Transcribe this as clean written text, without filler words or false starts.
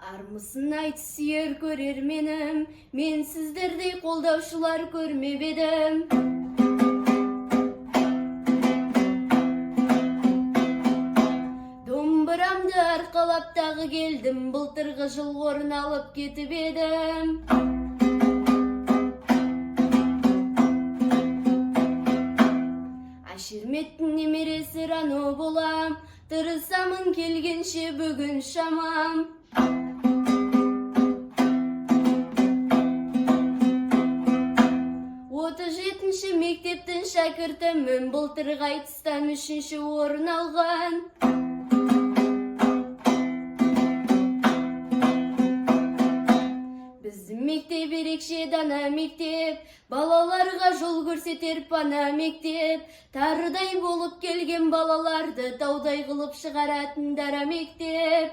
Армысын айт, сүйер көрерменім, мен сіздердей қолдаушылар көрмеп едім. Домбырамды арқалап тағы келдім, былтырғы жыл орын алып кетіп едім. Ашерметтің немересі Рано болам, тырысамын келгенше бүгін шамам. 37-ші мектептің шәкіртімін, былтырғы айтыстан үшінші орын алған. Біздің мектеп ерекше дана мектеп, балаларға жол көрсетер пана мектеп. Тарыдай болып келген балаларды таудай қылып шығаратын дара мектеп.